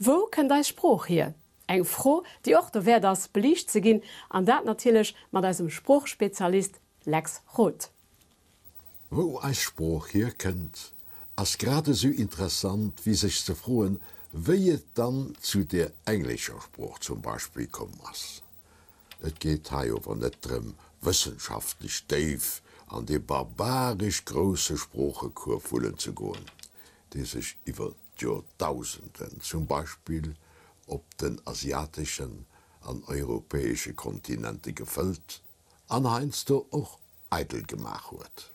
Wou kënnt eis Sprooch hier? Eng Fro, déi och dowäert ass, beliicht ze ginn, an dat natierlech mat eisem Sproochspezialist Lex Roth. Wou eis Sprooch hierkënnt, ass grad esou interessant, wéi sech ze froen, wéi et dann zu der englescher Sprooch zum Beispill komm ass. Et geet hei ower net drëm, wëssenschaftlech déif an dee barbaresch grousse Sproochekuerf wullen ze goen, dee sech iwwer d'Joerdausenden zum Beispill op den asiateschen an europäesche Kontinente gefëllt an heiansdo och eidel gemaach huet.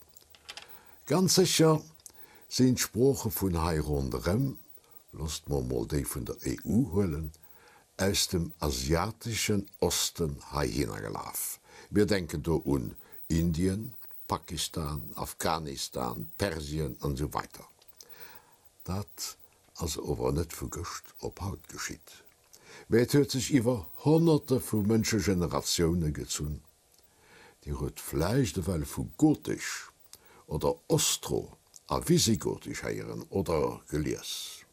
Ganz sécher sinn d'Sprooche vun hei ronderëm, loosst mer mol déi vun der EU huelen, aus dem asiateschen Osten heihinner gelaf. Mir denken do un Indien, Pakistan, Afghanistan, Persien an esou weider. Dat ass ower net vu gëscht op haut geschitt, mä et huet sech iwwer Honnerte vu Mënschegeneratioune gezunn. Dir huet vläicht ewell vu Gotesch oder Ostro a Visigotesch héieren oder gelies,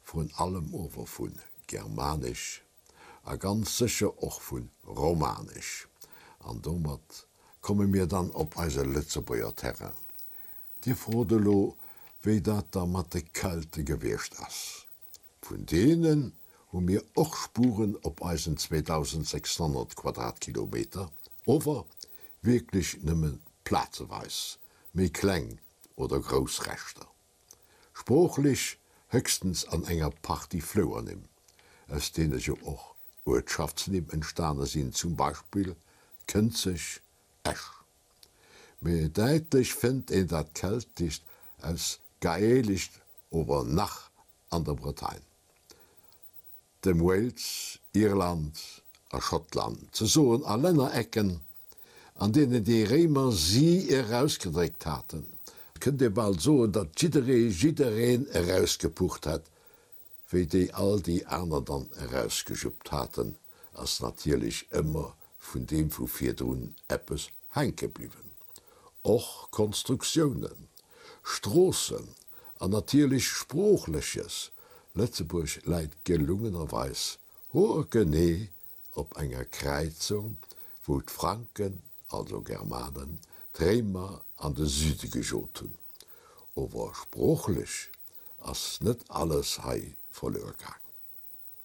vrun allem ower vu Germanesch a ganz sécher och vu Romanesch. An domat komme mir dann op eise Lëtzebuerger Terrain. Dir frot elo, wéi dat da mat de Kelte gewiescht ass. Vun deenen hu mir och Spuren op eisen 2.600 Quadratkilometer, ower wierklech nëmme plazeweis méi kleng oder grouss Reschter. Sproochlech héchstens an enger Partie Flouernimm, aus deene jo och Uertschaftsnimm entstane sinn, zum Beispill Kënzeg, Esch. Méi däitlech fënnt een dat Keltescht aus Gaelescht ower nach an der Bretagne, dem Wales, Irland a Schottland, ze soen a Lännerecken, an deenen déi Réimer si erausgedréckt haten. Et kënnt ee bal soen, datt jidderee jiddereen erausgepucht hätt, Wéi déi all déi aner dann erausgejuppt haten, ass natierlech ëmmer vun deem vu virdrun eppes hänke bliwwen. Och Konstruktiounen, Stroossen an natierlech Sproochleches. Lëtzebuerg läit gelungenerweis hoergenee op enger Kräizung, wou d'Franken, also Germanen, d'Réimer an de Süde gejot hunn. Ower sproochlech ass net alles hei verluer gaangen.